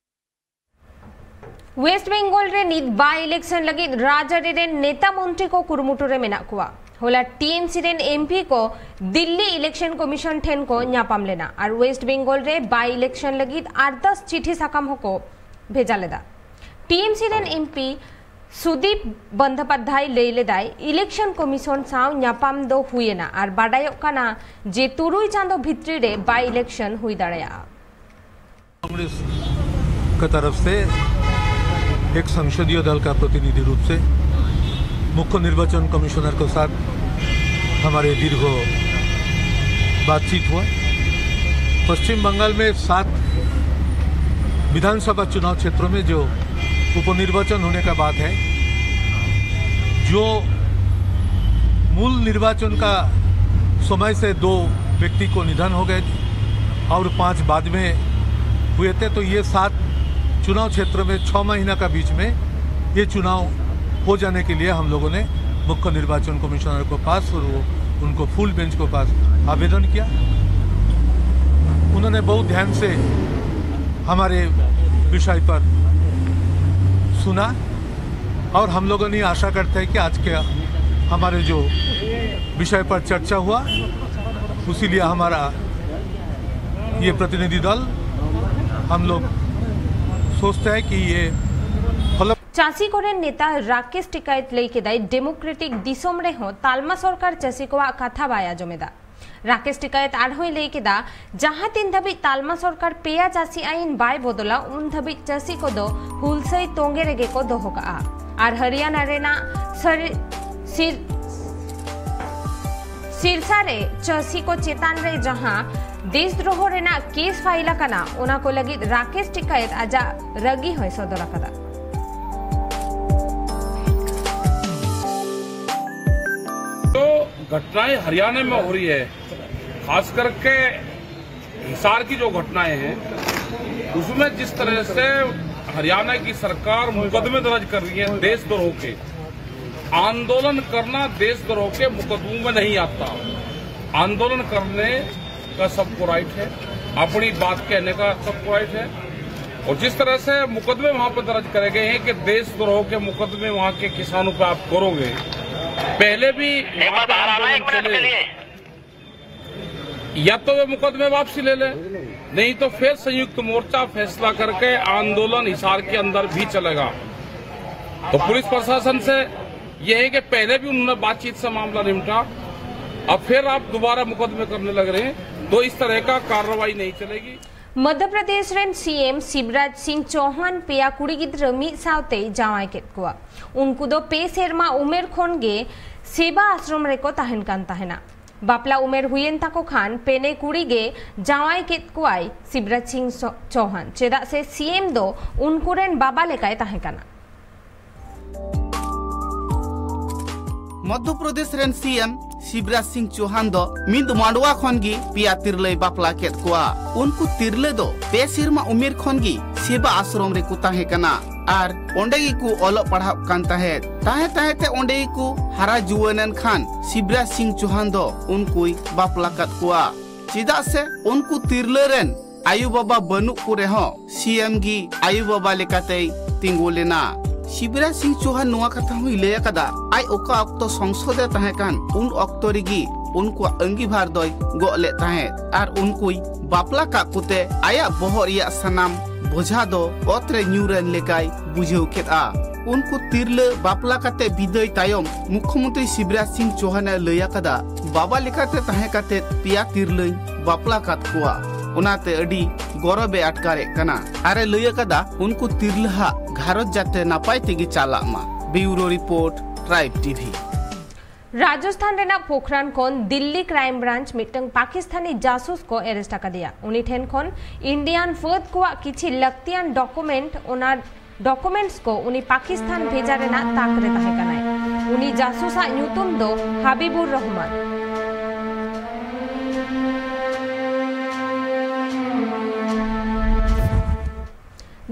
West Bengal ᱨᱮ ᱱᱤᱛ ᱵᱟᱭ ᱤᱞᱮᱠᱥᱚᱱ ᱞᱟᱹᱜᱤᱫ ᱨᱟᱡᱽᱟᱹᱨᱤ ᱨᱮᱱ ᱱᱮᱛᱟ ᱢᱚᱱᱛᱨᱤ ᱠᱚ ᱠᱩᱨᱩᱢᱩᱴᱩ ᱨᱮ ᱢᱮᱱᱟᱜ ᱠᱚᱣᱟ᱾ ᱦᱚᱞᱟ ᱴᱤᱮᱢᱥᱤ ᱨᱮᱱ ᱮᱢᱯᱤ ᱠᱚ ᱫᱤᱞᱞᱤ ᱤᱞᱮᱠᱥᱚᱱ ᱠᱚᱢᱤᱥᱚᱱ ᱴᱷᱮᱱ ᱠᱚ ᱧᱟᱯᱟᱢ ᱞᱮᱱᱟ ᱟᱨ ᱳᱭᱮᱥᱴ ᱵᱮᱝᱜᱚᱞ ᱨᱮ ᱵᱟᱭ ᱤᱞᱮᱠᱥᱚᱱ ᱞᱟᱹᱜᱤᱫ ᱟᱨᱫᱟᱥ ᱪᱤᱴᱷᱤ ᱥᱟᱠᱟᱢ ᱦᱚᱸᱠᱚ ᱵᱷᱮᱡᱟ ᱞᱮᱫᱟ᱾ ᱴᱤᱮᱢᱥᱤ ᱨᱮᱱ ᱮᱢᱯᱤ ᱥᱩᱫᱤᱯ ᱵᱚᱱᱫᱳᱯᱟᱫᱽᱫᱷᱟᱭ ᱞᱟᱹᱭ ᱞᱮᱫᱟᱭ, ᱤᱞᱮᱠᱥᱚᱱ ᱠᱚᱢᱤᱥᱚᱱ ᱥᱟᱶ ᱧᱟᱯᱟᱢ ᱫᱚ ᱦᱩᱭ ᱮᱱᱟ ᱟᱨ ᱵᱟᱰᱟᱭᱚᱜ ᱠᱟᱱᱟ ᱡᱮ ᱛᱩᱨᱩᱭ ᱪᱟᱸᱫᱚ ᱵᱷᱤᱛᱨᱤ ᱨᱮ ᱵᱟᱭ ᱤᱞᱮᱠᱥᱚᱱ ᱦᱩᱭ ᱫᱟᱲᱮᱭᱟᱜᱼᱟ᱾ कांग्रेस की तरफ से एक संसदीय दल का प्रतिनिधि रूप से मुख्य निर्वाचन कमिश्नर के साथ हमारे दीर्घ बातचीत हुआ। पश्चिम बंगाल में सात विधानसभा चुनाव क्षेत्रों में जो उपनिर्वाचन होने का बात है, जो मूल निर्वाचन का समय से दो व्यक्ति को निधन हो गए थे और पांच बाद में हुए थे, तो ये सात चुनाव क्षेत्र में छह महीना का बीच में ये चुनाव हो जाने के लिए हम लोगों ने मुख्य निर्वाचन कमिश्नर को पास और वो उनको फुल बेंच को पास आवेदन किया। उन्होंने बहुत ध्यान से हमारे विषय पर सुना और हम लोगों ने आशा करते हैं कि आज के हमारे जो विषय पर चर्चा हुआ, उसी लिए हमारा ये प्रतिनिधि दल, हम लोग सोचते हैं कि ये फल ᱪᱟᱹᱥᱤ ᱠᱚᱨᱮᱱ ᱱᱮᱛᱟ ᱨᱟᱠᱮᱥ ᱴᱤᱠᱟᱭᱛ ᱞᱟᱹᱭ ᱠᱮᱫᱟᱭ, ᱰᱮᱢᱳᱠᱨᱮᱴᱤᱠ ᱫᱤᱥᱚᱢ ᱨᱮᱦᱚᱸ ᱛᱟᱞᱢᱟ ᱥᱚᱨᱠᱟᱨ ᱪᱟᱹᱥᱤ ᱠᱚᱣᱟᱜ ᱠᱟᱛᱷᱟ ᱵᱟᱭ ᱟᱸᱡᱚᱢ ᱮᱫᱟ᱾ ᱨᱟᱠᱮᱥ ᱴᱤᱠᱟᱭᱛ ᱟᱨᱦᱚᱸᱭ ᱞᱟᱹᱭ ᱠᱮᱫᱟ, ᱡᱟᱦᱟᱸ ᱛᱤᱱ ᱫᱷᱟᱹᱵᱤᱡ ᱛᱟᱞᱢᱟ ᱥᱚᱨᱠᱟᱨ ᱯᱮᱭᱟ ᱪᱟᱹᱥᱤ ᱟᱹᱭᱤᱱ ᱵᱟᱭ ᱵᱚᱫᱚᱞᱟ, ᱩᱱ ᱫᱷᱟᱹᱵᱤᱡ ᱪᱟᱹᱥᱤ ᱠᱚᱫᱚ ᱦᱩᱞᱥᱟᱹᱭ ᱛᱚᱸᱜᱮ ᱨᱮᱜᱮ ᱠᱚ ᱫᱚᱦᱚ ᱠᱟᱜᱼᱟ᱾ ᱟᱨ ᱦᱚᱨᱤᱭᱟᱱᱟ ᱨᱮᱱᱟᱜ ᱥᱟᱨ-, ᱥᱤᱨ-, ᱥᱤᱨᱥᱟ ᱨᱮ ᱪᱟᱹᱥᱤ ᱠᱚ ᱪᱮᱛᱟᱱ ᱨᱮ ᱡᱟᱦᱟᱸ ᱫᱮᱥᱫᱨᱳᱦᱚ ᱨᱮᱱᱟᱜ ᱠᱮᱥ ᱯᱷᱟᱭᱤᱞ ᱟᱠᱟᱱᱟ, ᱚᱱᱟ ᱠᱚ ᱞᱟᱹᱜᱤᱫ ᱨᱟᱠᱮᱥ ᱴᱤᱠᱟᱭᱛ ᱟᱡᱟᱜ ᱨᱟᱹᱜᱤ ᱦᱚᱸᱭ ᱥᱚᱫᱚᱨ ᱟᱠᱟᱫᱟ᱾ तो घटनाएं हरियाणा में हो रही है, खास करके हिसार की जो घटनाएं हैं, उसमें जिस तरह से हरियाणा की सरकार मुकदमे दर्ज कर रही है देशद्रोह के, आंदोलन करना देशद्रोह के मुकदमों में नहीं आता। आंदोलन करने का सबको राइट है, अपनी बात कहने का सबको राइट है। और जिस तरह से मुकदमे वहां पर दर्ज करे गए हैं कि देशद्रोह के मुकदमे वहां के किसानों पे आप करोगे, पहले भी वहां पर आंदोलन चले, या तो वे मुकदमे वापसी ले ले, नहीं तो फिर संयुक्त मोर्चा फैसला करके आंदोलन हिसार के अंदर भी चलेगा। तो पुलिस प्रशासन से यह है कि पहले भी उन्होंने बातचीत से मामला निपटा, अब फिर आप दोबारा मुकदमे करने लग रहे हैं, तो इस तरह का कार्रवाई नहीं चलेगी। ᱢᱚᱫᱽᱫᱷᱚ ᱯᱨᱚᱫᱮᱥ ᱨᱮᱱ ᱥᱤ ᱮᱢ ᱥᱤᱵᱨᱟᱡᱽ ᱥᱤᱝ ᱪᱳᱦᱟᱱ ᱯᱮᱭᱟ ᱠᱩᱲᱤ ᱜᱤᱫᱽᱨᱟᱹ ᱢᱤᱫ ᱥᱟᱶᱛᱮᱭ ᱡᱟᱶᱟᱭ ᱠᱮᱫ ᱠᱚᱣᱟ᱾ ᱩᱱᱠᱩ ᱫᱚ ᱯᱮ ᱥᱮᱨᱢᱟ ᱩᱢᱮᱨ ᱠᱷᱚᱱ ᱜᱮ ᱥᱮᱵᱟ ᱟᱥᱨᱚᱢ ᱨᱮᱠᱚ ᱛᱟᱦᱮᱱ ᱠᱟᱱ ᱛᱟᱦᱮᱱᱟ᱾ ᱵᱟᱯᱞᱟ ᱩᱢᱮᱨ ᱦᱩᱭᱮᱱ ᱛᱟᱠᱚ ᱠᱷᱟᱱ ᱯᱮᱱᱮ ᱠᱩᱲᱤ ᱜᱮ ᱡᱟᱶᱟᱭ ᱠᱮᱫ ᱠᱚᱣᱟᱭ ᱥᱤᱵᱨᱟᱡᱽ ᱥᱤᱝ ᱥᱚ-, ᱪᱳᱦᱟᱱ᱾ ᱪᱮᱫᱟᱜ ᱥᱮ ᱥᱤ ᱮᱢ ᱫᱚ ᱩᱱᱠᱩ ᱨᱮᱱ ᱵᱟᱵᱟ ᱞᱮᱠᱟᱭ ᱛᱟᱦᱮᱸ ᱠᱟᱱᱟ᱾ ᱢᱚᱫᱽᱫᱷᱚ ᱯᱨᱚᱫᱮᱥ ᱨᱮᱱ ᱥᱤ ᱮᱢ ᱥᱤᱵᱨᱟᱡᱽ ᱥᱤᱝ ᱪᱳᱦᱟᱱ ᱫᱚ ᱢᱤᱫ ᱢᱟᱰᱣᱟ ᱠᱷᱚᱱ ᱜᱮ ᱯᱮᱭᱟ ᱛᱤᱨᱞᱟᱹᱭ ᱵᱟᱯᱞᱟ ᱠᱮᱫ ᱠᱚᱣᱟ᱾ ᱩᱱᱠᱩ ᱛᱤᱨᱞᱟᱹ ᱫᱚ ᱯᱮ ᱥᱮᱨᱢᱟ ᱩᱢᱮᱨ ᱠᱷᱚᱱ ᱜᱮ ᱥᱮᱵᱟ ᱟᱥᱨᱚᱢ ᱨᱮᱠᱚ ᱛᱟᱦᱮᱸ ᱠᱟᱱᱟ ᱟᱨ ᱚᱸᱰᱮ ᱜᱮᱠᱚ ᱚᱞᱚᱜ ᱯᱟᱲᱦᱟᱜ ᱠᱟᱱ ᱛᱟᱦᱮᱸᱫ᱾ ᱛᱟᱦᱮᱸ ᱛᱟᱦᱮᱸ ᱛᱮ ᱚᱸᱰᱮ ᱜᱮᱠᱚ ᱦᱟᱨᱟ ᱡᱩᱣᱟᱹᱱ ᱮᱱ ᱠᱷᱟᱱ ᱥᱤᱵᱨᱟᱡᱽ ᱥᱤᱝ ᱪᱳᱦᱟᱱ ᱫᱚ ᱩᱱᱠᱩᱭ ᱵᱟᱯᱞᱟ ᱠᱟᱫ ᱠᱚᱣᱟ᱾ ᱪᱮᱫᱟᱜ ᱥᱮ ᱩᱱᱠᱩ ᱛᱤᱨᱞᱟᱹ ᱨᱮᱱ ᱟᱭᱳ ᱵᱟᱵᱟ ᱵᱟᱹᱱᱩᱜ ᱠᱚ ᱨᱮᱦᱚᱸ ᱥᱤ ᱮᱢ ᱜᱮ ᱟᱭᱳ ᱵᱟᱵᱟ ᱞᱮᱠᱟᱛᱮᱭ ᱛᱤᱸᱜᱩ ᱞᱮᱱᱟ᱾ ᱥᱤᱵᱨᱟᱡᱽ ᱥᱤᱝ ᱪᱳᱦᱟᱱ ᱱᱚᱣᱟ ᱠᱟᱛᱷᱟ ᱦᱚᱸᱭ ᱞᱟᱹᱭ ᱟᱠᱟᱫᱟ, ᱟᱡ ᱚᱠᱟ ᱚᱠᱛᱚ ᱥᱚᱝᱥᱚᱫ ᱮ ᱛᱟᱦᱮᱸ ᱠᱟᱱ, ᱩᱱ ᱚᱠᱛᱚ ᱨᱮᱜᱮ ᱩᱱᱠᱩᱣᱟᱜ ᱟᱺᱜᱤᱵᱷᱟᱨ ᱫᱚᱭ ᱜᱚᱜ ᱞᱮᱫ ᱛᱟᱦᱮᱸᱫ ᱟᱨ ᱩᱱᱠᱩᱭ ᱵᱟᱯᱞᱟ ᱠᱟᱜ ᱠᱚᱛᱮ ᱟᱭᱟᱜ ᱵᱚᱦᱚᱜ ᱨᱮᱭᱟᱜ ᱥᱟᱱᱟᱢ ᱵᱚᱡᱷᱟ ᱫᱚ ᱚᱛ ᱨᱮ ᱧᱩᱨ ᱮᱱ ᱞᱮᱠᱟᱭ ᱵᱩᱡᱷᱟᱹᱣ ᱠᱮᱫᱼᱟ᱾ ᱩᱱᱠᱩ ᱛᱤᱨᱞᱟᱹ ᱵᱟᱯᱞᱟ ᱠᱟᱛᱮ ᱵᱤᱫᱟᱹᱭ ᱛᱟᱭᱚᱢ ᱢᱩᱠᱷᱭᱚᱢᱚᱱᱛᱨᱤ ᱥᱤᱵᱨᱟᱡᱽ ᱥᱤᱝ ᱪᱳᱦᱟᱱ ᱮ ᱞᱟᱹᱭ ᱟᱠᱟᱫᱟ, ᱵᱟᱵᱟ ᱞᱮᱠᱟᱛᱮ ᱛᱟᱦᱮᱸ ᱠᱟᱛᱮ ᱯᱮᱭᱟ ᱛᱤᱨᱞᱟᱹᱧ ᱵᱟᱯᱞᱟ ᱠᱟᱫ ᱠᱚᱣᱟ, ᱚᱱᱟᱛᱮ ᱟᱹᱰᱤ ᱜᱚᱨᱚᱵ ᱮ ᱟᱴᱠᱟᱨᱮᱫ ᱠᱟᱱᱟ᱾ ᱟᱨ ᱮ ᱞᱟᱹᱭ ᱟᱠᱟᱫᱟ, ᱩᱱᱠᱩ ᱛᱤᱨᱞᱟᱹ ᱦᱟᱜ ᱜᱷᱟᱨᱚᱸᱡᱽ ᱡᱟᱛᱮ ᱱᱟᱯᱟᱭ ᱛᱮᱜᱮ ᱪᱟᱞᱟᱜ ᱢᱟ᱾ ᱵᱤᱭᱩᱨᱳ ᱨᱤᱯᱳᱨᱴ, ᱴᱨᱟᱭᱤᱵᱽ ᱴᱤᱵᱷᱤ᱾ ᱨᱟᱡᱚᱥᱛᱷᱟᱱ ᱨᱮᱱᱟᱜ ᱯᱳᱠᱷᱨᱟᱱ ᱠᱷᱚᱱ ᱫᱤᱞᱞᱤ ᱠᱨᱟᱭᱤᱢ ᱵᱨᱟᱧᱪ ᱢᱤᱫᱴᱟᱝ ᱯᱟᱠᱤᱥᱛᱷᱟᱱᱤ ᱡᱟᱥᱩᱥ ᱠᱚ ᱮᱨᱮᱥᱴ ᱟᱠᱟᱫᱮᱭᱟ᱾ ᱩᱱᱤ ᱴᱷᱮᱱ ᱠᱷᱚᱱ ᱤᱱᱰᱤᱭᱟᱱ ᱯᱷᱟᱹᱫ ᱠᱚᱣᱟᱜ ᱠᱤᱪᱷᱤ ᱞᱟᱹᱠᱛᱤᱭᱟᱱ ᱰᱚᱠᱩᱢᱮᱱᱴ, ᱚᱱᱟ ᱰᱚᱠᱩᱢᱮᱱᱴᱥ ᱠᱚ ᱩᱱᱤ ᱯᱟᱠᱤᱥᱛᱷᱟᱱ ᱵᱷᱮᱡᱟ ᱨᱮᱱᱟᱜ ᱛᱟᱠ ᱨᱮ ᱛᱟᱦᱮᱸ ᱠᱟᱱᱟᱭ᱾ ᱩᱱᱤ ᱡᱟᱥᱩᱥᱟᱜ ᱧᱩᱛᱩᱢ ᱫᱚ ᱦᱟᱵᱤᱵᱩᱨ ᱨᱚᱦᱢᱟᱱ᱾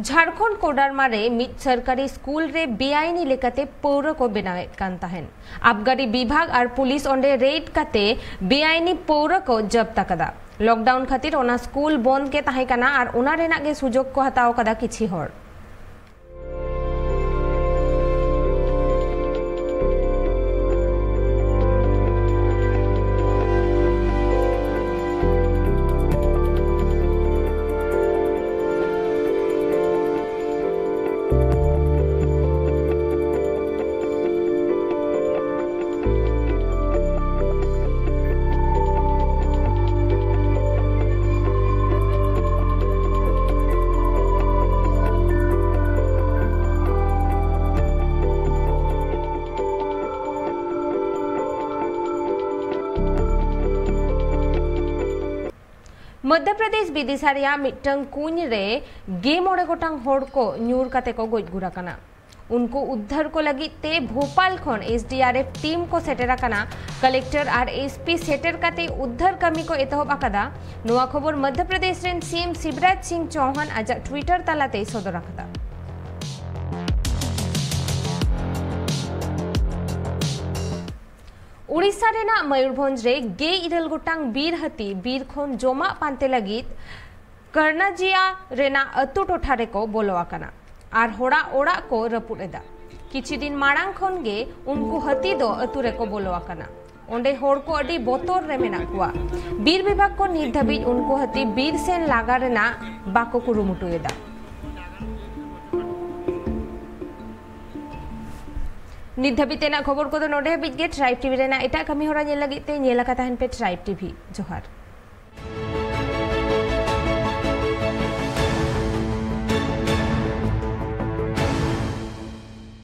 ᱡᱷᱟᱲᱠᱷᱚᱸᱰ ᱠᱳᱰᱟᱨᱢᱟ ᱨᱮ ᱢᱤᱫ ᱥᱚᱨᱠᱟᱨᱤ ᱥᱠᱩᱞ ᱨᱮ ᱵᱮᱟᱭᱤᱱᱤ ᱞᱮᱠᱟᱛᱮ ᱯᱟᱹᱣᱨᱟᱹ ᱠᱚ ᱵᱮᱱᱟᱣᱮᱫ ᱠᱟᱱ ᱛᱟᱦᱮᱸᱱ᱾ ᱟᱵᱜᱟᱨᱤ ᱵᱤᱵᱷᱟᱜᱽ ᱟᱨ ᱯᱩᱞᱤᱥ ᱚᱸᱰᱮ ᱨᱮᱭᱰ ᱠᱟᱛᱮ ᱵᱮᱟᱭᱤᱱᱤ ᱯᱟᱹᱣᱨᱟᱹ ᱠᱚ ᱡᱚᱵᱛ ᱟᱠᱟᱫᱟ᱾ ᱞᱚᱠᱰᱟᱣᱩᱱ ᱠᱷᱟᱹᱛᱤᱨ ᱚᱱᱟ ᱥᱠᱩᱞ ᱵᱚᱱᱫ ᱜᱮ ᱛᱟᱦᱮᱸ ᱠᱟᱱᱟ ᱟᱨ ᱚᱱᱟ ᱨᱮᱱᱟᱜ ᱜᱮ ᱥᱩᱡᱳᱜᱽ ᱠᱚ ᱦᱟᱛᱟᱣ ᱟᱠᱟᱫᱟ ᱠᱤᱪᱷᱤ ᱦᱚᱲ᱾ ᱢᱚᱫᱽᱫᱷᱚ ᱯᱨᱚᱫᱮᱥ ᱵᱤᱫᱤᱥᱟ ᱨᱮᱭᱟᱜ ᱢᱤᱫᱴᱟᱝ ᱠᱩᱧ ᱨᱮ ᱜᱮ ᱢᱚᱬᱮ ᱜᱚᱴᱟᱝ ᱦᱚᱲ ᱠᱚ ᱧᱩᱨ ᱠᱟᱛᱮ ᱠᱚ ᱜᱚᱡ ᱜᱩᱨ ᱟᱠᱟᱱᱟ᱾ ᱩᱱᱠᱩ ᱩᱫᱽᱫᱷᱟᱨ ᱠᱚ ᱞᱟᱹᱜᱤᱫ ᱛᱮ ᱵᱷᱳᱯᱟᱞ ᱠᱷᱚᱱ S D R F team ᱠᱚ ᱥᱮᱴᱮᱨ ᱟᱠᱟᱱᱟ᱾ ᱠᱟᱞᱮᱠᱴᱚᱨ ᱟᱨ ᱮᱥ ᱯᱤ ᱥᱮᱴᱮᱨ ᱠᱟᱛᱮ ᱩᱫᱽᱫᱷᱟᱨ ᱠᱟᱹᱢᱤ ᱠᱚ ᱮᱛᱚᱦᱚᱵ ᱟᱠᱟᱫᱟ᱾ ᱱᱚᱣᱟ ᱠᱷᱚᱵᱚᱨ ᱢᱚᱫᱽᱫᱷᱚ ᱯᱨᱚᱫᱮᱥ ᱨᱮᱱ ᱥᱤ ᱮᱢ ᱥᱤᱵᱨᱟᱡᱽ ᱥᱤᱝ ᱪᱚᱣᱦᱟᱱ ᱟᱡᱟᱜ ᱴᱩᱭᱤᱴᱟᱨ ᱛᱟᱞᱟᱛᱮᱭ ᱥᱚᱫᱚᱨ ᱟᱠᱟᱫᱟ᱾ ᱩᱲᱤᱥᱥᱟ ᱨᱮᱱᱟᱜ ᱢᱚᱭᱩᱨᱵᱷᱚᱸᱡᱽ ᱨᱮ ᱜᱮ ᱤᱨᱟᱹᱞ ᱜᱚᱴᱟᱝ ᱵᱤᱨ ᱦᱟᱹᱛᱤ ᱵᱤᱨ ᱠᱷᱚᱱ ᱡᱚᱢᱟᱜ ᱯᱟᱱᱛᱮ ᱞᱟᱹᱜᱤᱫ ᱠᱟᱨᱱᱟᱡᱤᱭᱟ ᱨᱮᱱᱟᱜ ᱟᱹᱛᱩ ᱴᱚᱴᱷᱟ ᱨᱮᱠᱚ ᱵᱚᱞᱚ ᱟᱠᱟᱱᱟ ᱟᱨ ᱦᱚᱲᱟᱜ ᱚᱲᱟᱜ ᱠᱚ ᱨᱟᱹᱯᱩᱫ ᱮᱫᱟ᱾ ᱠᱤᱪᱷᱩ ᱫᱤᱱ ᱢᱟᱲᱟᱝ ᱠᱷᱚᱱ ᱜᱮ ᱩᱱᱠᱩ ᱦᱟᱹᱛᱤ ᱫᱚ ᱟᱹᱛᱩ ᱨᱮᱠᱚ ᱵᱚᱞᱚ ᱟᱠᱟᱱᱟ᱾ ᱚᱸᱰᱮ ᱦᱚᱲ ᱠᱚ ᱟᱹᱰᱤ ᱵᱚᱛᱚᱨ ᱨᱮ ᱢᱮᱱᱟᱜ ᱠᱚᱣᱟ᱾ ᱵᱤᱨ ᱵᱤᱵᱷᱟᱜᱽ ᱠᱚ ᱱᱤᱛ ᱫᱷᱟᱹᱵᱤᱡ ᱩᱱᱠᱩ ᱦᱟᱹᱛᱤ ᱵᱤᱨ ᱥᱮᱱ ᱞᱟᱜᱟ ᱨᱮᱱᱟᱜ ᱵᱟᱠᱚ ᱠᱩᱨᱩᱢᱩᱴᱩᱭᱮᱫᱟ᱾ ᱱᱤᱛ ᱫᱷᱟᱹᱵᱤᱡ ᱛᱮᱱᱟᱜ ᱠᱷᱚᱵᱚᱨ ᱠᱚᱫᱚ ᱱᱚᱰᱮ ᱦᱟᱹᱵᱤᱡ ᱜᱮ᱾ ᱴᱨᱟᱭᱤᱵᱽ ᱴᱤᱵᱷᱤ ᱨᱮᱱᱟᱜ ᱮᱴᱟᱜ ᱠᱟᱹᱢᱤ ᱦᱚᱨᱟ ᱧᱮᱞ ᱞᱟᱹᱜᱤᱫ ᱛᱮ ᱧᱮᱞ ᱟᱠᱟ ᱛᱟᱦᱮᱱ ᱯᱮ ᱴᱨᱟᱭᱤᱵᱽ ᱴᱤᱵᱷᱤ᱾ ᱡᱚᱦᱟᱨ᱾